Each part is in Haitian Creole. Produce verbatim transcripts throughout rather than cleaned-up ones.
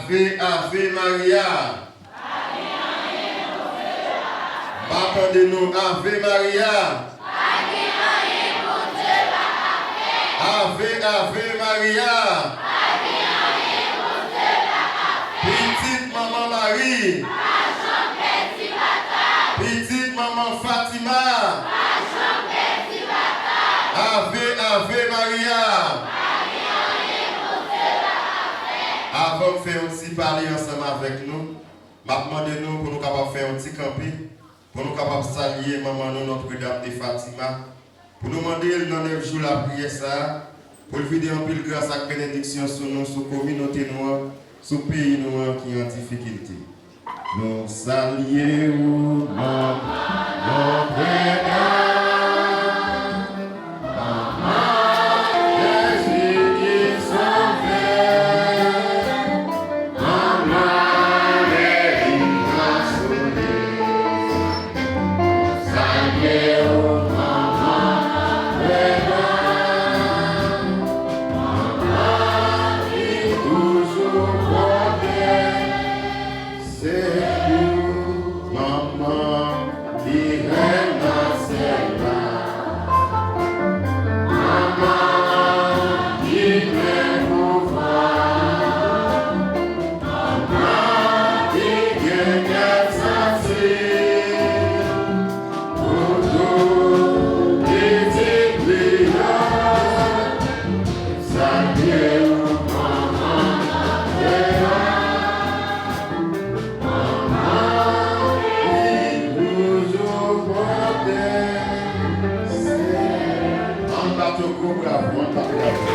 Ave, Ave Maria. Pa tande nou, Ave Maria. Ave, Ave Maria. Pitit Manman Mari. Pitit Manman Fatima. Ave, Ave Maria. Avan m fè yon ti pale ansanm avèk nou, m ap mande nou pou nou kapab fè yon ti kanpe, pou nou kapab salye manman nou Notre Dame de Fatima, pou nou mande l nan nèf jou lapriyè sa a, pou l vide anpil gras ak benediksyon sou nou, sou kominote nou an, sou peyi nou an ki an difikilte. Nou salye ou, manman Notre Dame, manman Jezi ki sove, manman Meri Kansoule. Salye ou, manman Notre Dame, manman ki toujou pote sekou, manman ki rèn nan syèl la, manman ki plen pouvwa, manman ki gen kè santi pou tout pitit li yo. Salye ou, manman Notre Dame, manman ki toujou pote sekou. Ann bat yon gwo bravo, ann bat bravo.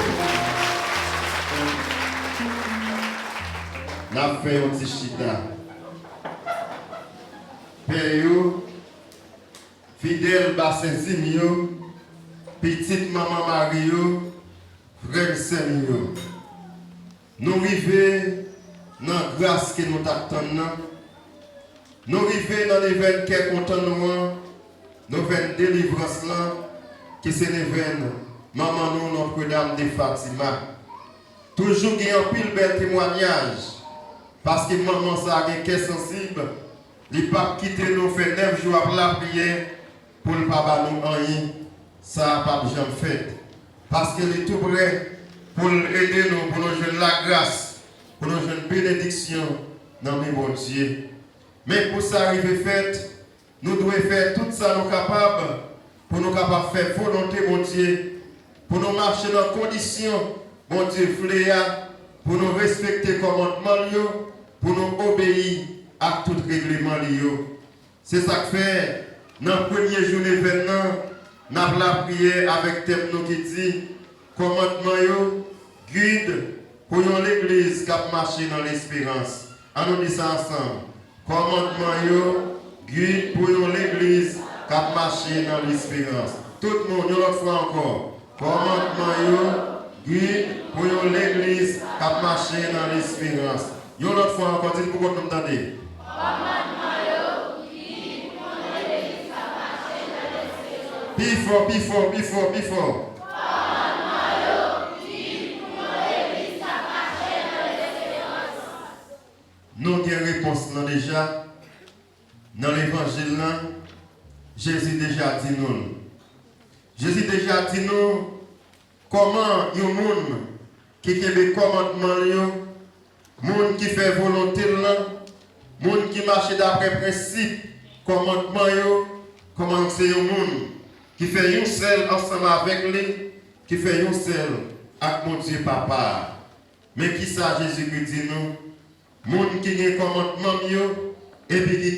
N ap fè yon ti chita. Pè yo, fidèl basen Zim yo, pitit Manman Mari yo, frè m, sè m yo. Nou rive nan gras ke nou t ap tann nan. Nou rive nan nevèn kè kontan nou an, nevèn delivrans lan, ki se nevèn manman nou Notre Dame de Fatima. Toujou gen anpil bèl temwanyaj, paske manman sa a gen kè sansib, li p ap kite nou fè nèf jou ap lapriyè pou l pa ba nou anyen, sa a p ap janm fèt. Paske li tou prè pou l ede nou, pou nou jwenn lagras, pou nou jwenn benediksyon nan men Bondye. Men pou sa rive fèt, nou dwe fè tout sa nou kapab pou nou kapab fè volonte Bondye, pou nou mache nan kondisyon Bondye vle a, pou nou respekte kòmandman l yo, pou nou obeyi ak tout regleman li yo. Se sa k fè, nan premye jou nevèn nan, n ap lapriyè avèk tèm nou ki di, Kòmandman yo, gid pou yon legliz k ap mache nan lesperans. Ann nou di sa ansanm. Kòmandman yo, gid pou yon legliz k ap mache nan lesperans. Tout moun, yon lòt fwa ankò. Kòmandman yo, gid pou yon legliz k ap mache nan lesperans. Yon lòt fwa ankò, di l pou kont nou tande. Pi fò, pi fò, pi fò, pi fò. Nou gen repons lan deja. Nan levanjil lan, Jezi deja di nou l. Jezi deja di nou kòman yon moun ki kenbe kòmandman l yo, moun ki fè volonte l lan, moun ki mache daprè prensip kòmandman yo, kòman se yon moun ki fè yon sèl ansanm avèk li, ki fè yon sèl ak Bondye Papa a. Men kisa Jezikri di nou, moun ki gen kòmandman m yo, epi ki